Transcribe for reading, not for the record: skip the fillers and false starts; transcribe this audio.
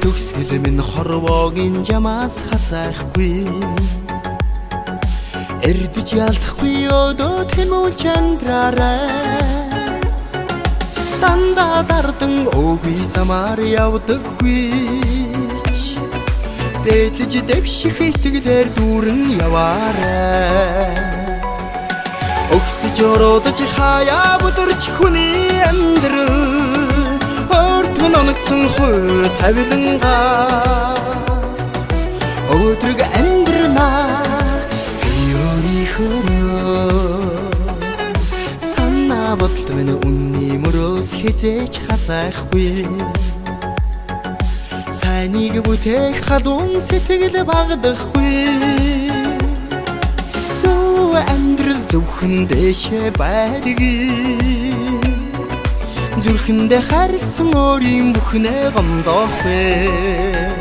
Төгсгөл минь хорвоогийн жамаас хазайхгүй. Эрдэж ялдахгүй өдөө тэмүүлж амьдраарай. Дандаа дардан өөгүй замаар явдаггүй ч. Дээдлэж дэвших итгэлээр дүүрэн яваарай. Өгсөж ородож хаяа бүдэрч хүний амьдрал өөртөө ноногдсон хуу тавилангаа. Өөдрөг амьдрнаа би өөрийнхөө санаа бодолд минь үнний мөрөөс хизээч хазайхгүй. Сайныг бүтээх халуун сэтгэл багдахгүй. Зөв амьдрал зөвхөн дэшээ байдаг. Зүрхэндээ харилсан өөрийн бүхнээ гомдоохгүй.